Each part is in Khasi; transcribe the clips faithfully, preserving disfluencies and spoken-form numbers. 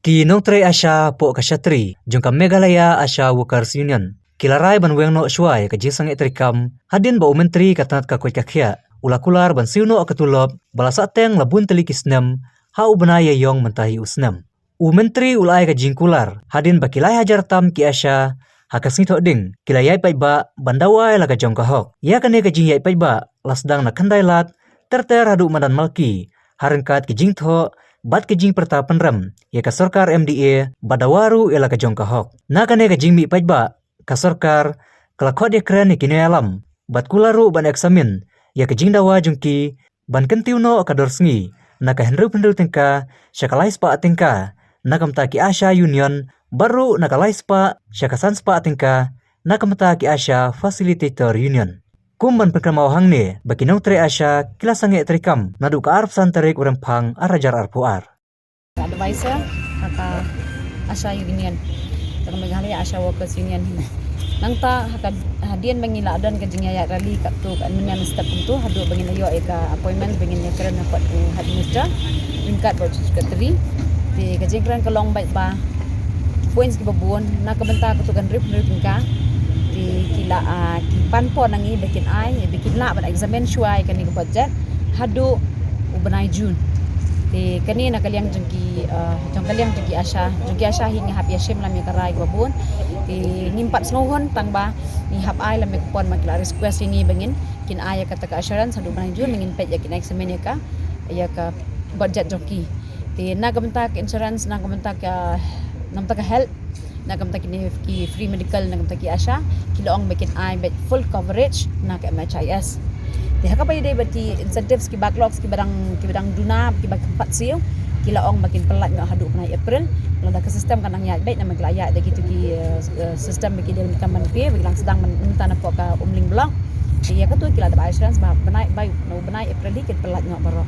Ki nongtrei ASHA hapoh ka shatri jong ka Meghalaya ASHA Workers Union ki la rai ban weng noh shuwa ïa ka jingsangeh treikam hadien ba u Myntri ka tnat ka koit ka khiah u la kular ban siew noh ka tulop ba la sahteng la bun tylli ki snem ha u bnai Ïaïong mynta hi u snem. U Myntri u la ai ka jingkular hadien ba ki lai hajar tam ki ASHA ha ka sngi Thohdieng ki la ïaid paidbah ban dawa ïa la ka jong ka hok. Ïa kane ka jingïaid paidbah la sdang na Khyndailad ter ter haduh madan Malki ha ryngkat ki jingthoh bad ki jingpyrta pynrem ïa ka sorkar MDA bad dawa ruh ïa la ka jong ka hok. Na kane ka jingmih paidbah ka sorkar ka la khot ïakren ïa ki nongïalam bad kular ruh ban eksamin ïa ka jingdawa jong ki ban kyntiew noh ka dor sngi na ka hynriew phew hynriew tyngka sha ka lai spah tyngka na ka bynta ki ASHA Union bad ruh na ka lai spah sha ka san spah tyngka na ka bynta ki ASHA Facilitator Union. Kum ban pynkynmaw hangne ba ki nongtrei ASHA ki la sangeh treikam naduh ka arphew san tarik u Rymphang ar hajar arphew ar. Advisor ha ka ASHA Union, ka Meghalaya ASHA Workers Union hi. Nangta ha ka hadien ba ngi la don ka jingïaid rally katto ka mynne mynstep kumto haduh ba ngin ïoh ïa ka appointment ba ngin ïakren ha kot u head minister ryngkat bad u chief secretary. Te ka jingkren ka long bad ba points kiba bun na ka bynta katto ka hynriew phew hynriew tyngka. Te ki la, ah, ki pan por na ngi ba kin ai, ba kin lah ban examine shuwa ïa kane ka budget haduh u bnai June. Te kane na ka liang jong ki, ah, jong ka liang jong ki ASHA, jong ki ASHA hi ngi hap ïashim lam ïa ka rai kaba bun. Te ngim pat sngewhun tang ba ngi hap ai lam ïa ka por, ma ki la request ïa ngi ba ngin kin ai ïa kata ka assurance haduh u bnai June, ngin peit ïa kin examine ïa ka, ïa ka budget jong ki. Te na ka bynta ka insurance, na ka bynta ka, na ka bynta ka health, na ka bynta kine ki free medical, na ka bynta ki ASHA, ki la ong ba kin ai beit full coverage na ka MHIS. Te ha kaba ïadei bad ki incentives, ki backlogs kiba dang, kiba dang duna, kiba khlem pat siew, ki la ong ba kin pyllait noh haduh u bnai April. Lada ka system kan nang ïaid beit, namar ki la ïaid da kito ki, eh, eh, system ba ki dei ban kam ban pie, ba ki la sdang ban mynta napoh ka Umling Block. Te ïa kato ki la dep ai assurance ba bnai, bai, na u bnai April hi kin pyllait noh baroh.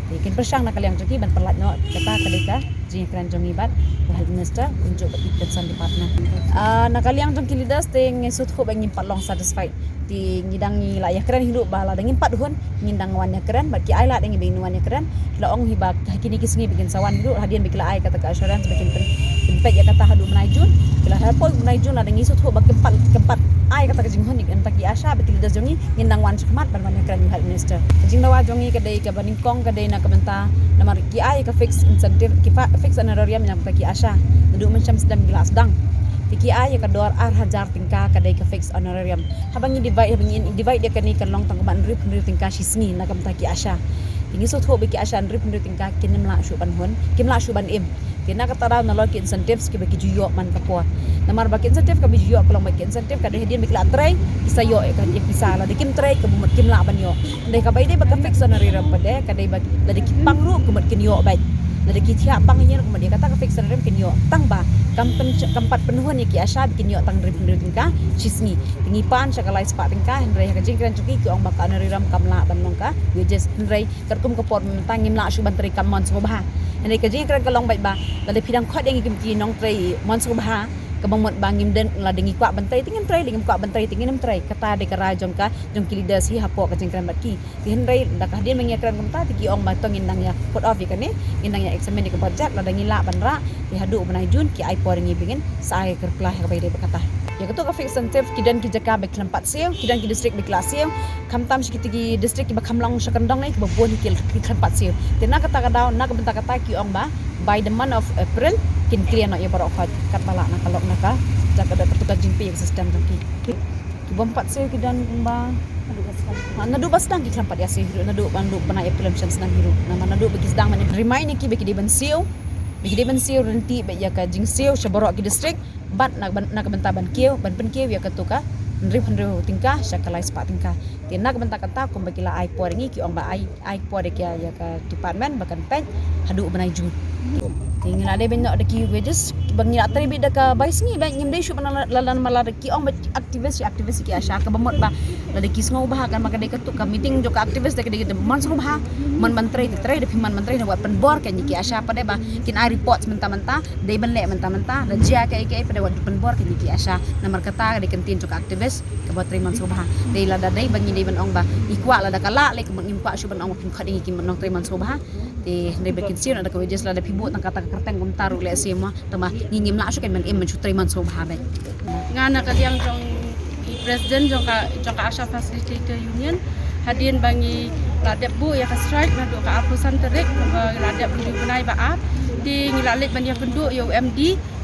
Te kin pyrshang na ka liang jong ki ban pyllait noh, kata ka dei ka jingkren jong ngi bad u health minister kumjuh bad ki concerned department. Ah, na ka liang jong ki leaders te ngi sngewthuh ba ngim pat long satisfied. Te ngi dang, ngi la ïakren hi ruh ba lada ngim pat hun ngin dang wan ïakren, bad ki ai lad ïa ngi ba ngin wan ïakren. Ki la ong hi ba ha kine ki sngi ba kin sa wan hi ruh, hadien ba ki la ai kata ka assurance ba kin pyn-, kin peit ïa kata haduh u bnai June. Ki la, hapoh u bnai June lada ngi sngewthuh ba kim pat, kim pat ai kata ka jinghun ïa kita ki ASHA bad ki leaders jong ngi, ngin dang wan shakhmat ban wan ïakren ïa u health minister. Ka jingdawa jong ngi ka dei kaba nyngkong ka dei na ka bynta, namar ki ai ka fixed incentive, ki fa-, fixed honorarium ïa kita ki ASHA. Naduh mynshem snem ki la sdang. Te ki ai ïa ka dor ar hajar tyngka ka dei ka fixed honorarium. Haba ngi divide, haba ngi divide ïa kane kan long tang kumba hynriew phew hynriew tyngka shi sngi na ka bynta ki ASHA. Te ngi sngewthuh ba ki ASHA hynriew phew hynriew tyngka kim lah shuh ban hun, kim lah shuh ban im. Te na kata daw nalor ki incentives kiba ki ju ïoh man ka por. Namar ba ki incentive kaba ju ïoh ka long ba ki incentive ka dei hadien ba ki la trei, ki sa ïoh ïa ka, ïa ka pisa, lada kim trei kaba mut kim lah ban ïoh. Hynrei kaba ïadei bad ka fixed honorarium pat de, ka dei ba lada ki pang ruh ka mut kin ïoh beit. Lada ki thiah pang hi ruh ka mut ïa kata ka fixed honorarium kin ïoh. Tang ba kam pyn-, kam pat pynhun ïa ki ASHA ba kin ïoh tang hynriew phew hynriew tyngka shi sngi. Te ngi pan sha ka lai spah tyngka, hynrei ha ka jingkren jong ki ki ong ba ka honorarium kam lah ban long ka wages, hynrei katkum ka por mynta ngim lah shuh ban trei kam mon sngewbha. Hynrei ka jingkren ka long beit ba lada phi dang khot ïa ngi kum ki nongtrei mon sngewbha, kaba mut ba ngim don, lada ngi kwah ban trei te ngin trei, lada ngim kwah ban trei te ngin ym trei. Kata dei ka rai jong ka, jong ki leaders hi hapoh ka jingkren bad ki. Te hynrei da ka hadien ba ngi ïakren kumta te ki ong ba to ngin dang ïa put off ïa kane, ngin dang ïa examine ïa ka budget, lada ngi lah ban rah te haduh u bnai June ki ai por ïa ngi ba ngin sa ai ka reply ha kaba ïadei bad kata. Ïa kato ka fixed incentive ki don ki jaka ba ki khlem pat siew, ki don ki district ba ki la siew, khamtam sha kito ki district kiba kham long sha kyndong ne kiba bun hi ki, ki khlem pat siew. Te na kata ka daw, na ka bynta kata ki ong ba by the month of April kin clear noh ïa baroh khoit katba lah na ka lok na ka jaka da kato ka jingpie ïa ka system jong ki. Ki bym pat siew ki don kumba, ha, naduh ba sdang ki khlem pat ïa siew hi ruh, naduh ban, naduh bnai April mynshem snem hi ruh. Namar naduh ba ki sdang ban remind ïa ki ba ki dei ban siew, ba ki dei ban siew, ryntih beit ïa ka jingsiew sha baroh ki district. Bad na, ban, na ka bynta ban kiew, ban pynkiew ïa kato ka hynriew phew hynriew tyngka sha ka lai spah tyngka. Te na ka bynta kata kumba ki la ai por ïa ngi, ki ong ba ai, ai por ïa ki, ïa ka department ba kan peit haduh u bnai June. Te ngi la dei ban ïoh da ki wages ba ngi la trei beit da ka bai sngi, ba ngim dei shuh ban la, la, la, la, la, ki ong ba activist, activist ki ASHA, kaba mut ba lada ki sngewbha kan, ma ka dei kato ka meeting jong ka activist da ka dei ka mon sngewbha. Mon ban trei te trei, da phi mon ban trei ne wat pynbor ka ngi ki ASHA pat de ba kin ai reports mynta mynta, dei ban leh mynta mynta, da jia kaei kaei pat de wat pynbor ka ngi ki ASHA. Namar kata ka dei ka ktien jong ka activist kaba trei mon sngewbha. Dei lada dei ba ngi dei ban ong ba ngi kwah, lada ka lah lei ka mut ngim kwah shuh ban ong ba phin khot ïa ngi ki nongtrei mon sngewbha. Te Hynrei ba kin siew na da ka wages lada phi buh tang kata ka kyrteng kumta ruh lehse mo, tangba ngi ngim lah shuh kein ban im ban shu trei mynshuwa bha beit. Nga na ka liang jong i president jong ka, jong ka ASHA Facilitator Union, hadien ba ngi la dep buh ïa ka strike naduh ka arphew san tarik, ba ngi la dep buh bnai ba ar, te ngi la leit ban ïakynduh ïa u MD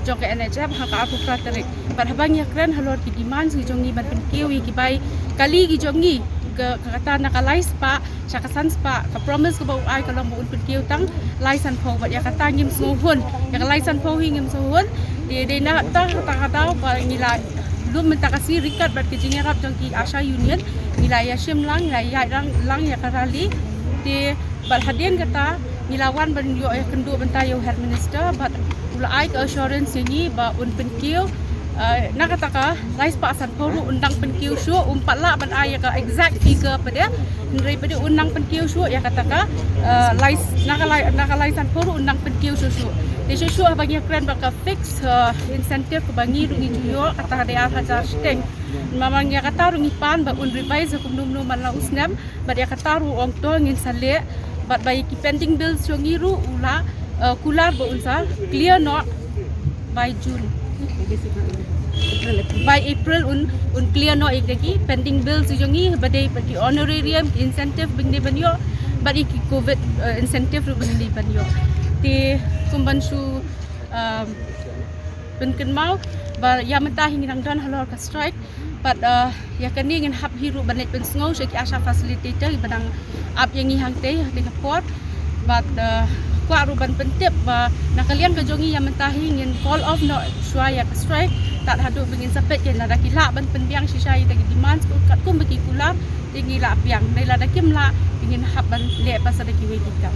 jong ka NHF ha ka arphew phra tarik. Bad haba ngi ïakren halor ki demands ki jong ngi ban pynkiew ïa ki bai kali ki jong ngi, ka, ka kata na ka lai spah sha ka san spah, ka promise kaba u ai ka long ba un pynkiew tang lai sanphew, bad ïa kata ngim sngewhun, ïa ka lai sanphew hi ngim sngewhun. Te dei na kata, kata, kata ba ngi la lum mynta ka sngi ryngkat bad ka jingïarap jong ki ASHA Union, ngi la ïashim lang, ngi la ïaid lang, lang ïa ka rally. Te bad hadien kata ngi la wan ban ïoh ïakynduh bynta ïa u Head Minister bad u la ai ka assurance ïa ngi ba un pynkiew, eh, na kata ka lai spah sanphew ruh un dang pynkiew shuh, um pat lah ban ai ïa ka exact figure pat de, hynrei pat de un dang pynkiew shuh ïa kata ka, eh, lai s-, na ka lai, na ka lai sanphew ruh un dang pynkiew shuh shuh. Te shuh shuh haba ngi ïakren bad ka fixed, eh, incentive kaba ngi ruh ngi ju ïoh, kata ka dei ar hajar shiteng. Namar ïa kata ruh ngi pan ba un revise ha kumno kumno man la u snem, bad ïa kata ruh ong to ngin sa leh, bad ba ïa ki pending bills jong ngi ruh u la, eh, kular ba un sa clear noh by June. By April un, un clear noh ïa ki pending bills jong ngi, ba dei bad ki honorarium, ki incentive ba ngi dei ban ïoh, bad ïa ki covid, eh, incentive ruh ba ngi dei ban ïoh. Te kum ban shu, um, pynkynmaw ba ïa mynta hi ngi dang don halor ka strike. Bad, eh, ïa kane ngin hap hi ruh ban leit pynsngew sha ki ASHA facilitator ba dang ap ïa ngi hangtei, hangtei ka por. Bad, eh, kwah ruh ban pyntip ba na ka liang ka jong ngi ïa mynta hi ngin call off noh shuwa ïa ka strike tad haduh ba ngin sa peit kein lada ki lah ban pynbiang shisha ïa kita ki demands katkum ba ki kular, te ngi lah biang. Hynrei lada kim lah, te ngin hap ban leh pat sa da kiwei ki kam.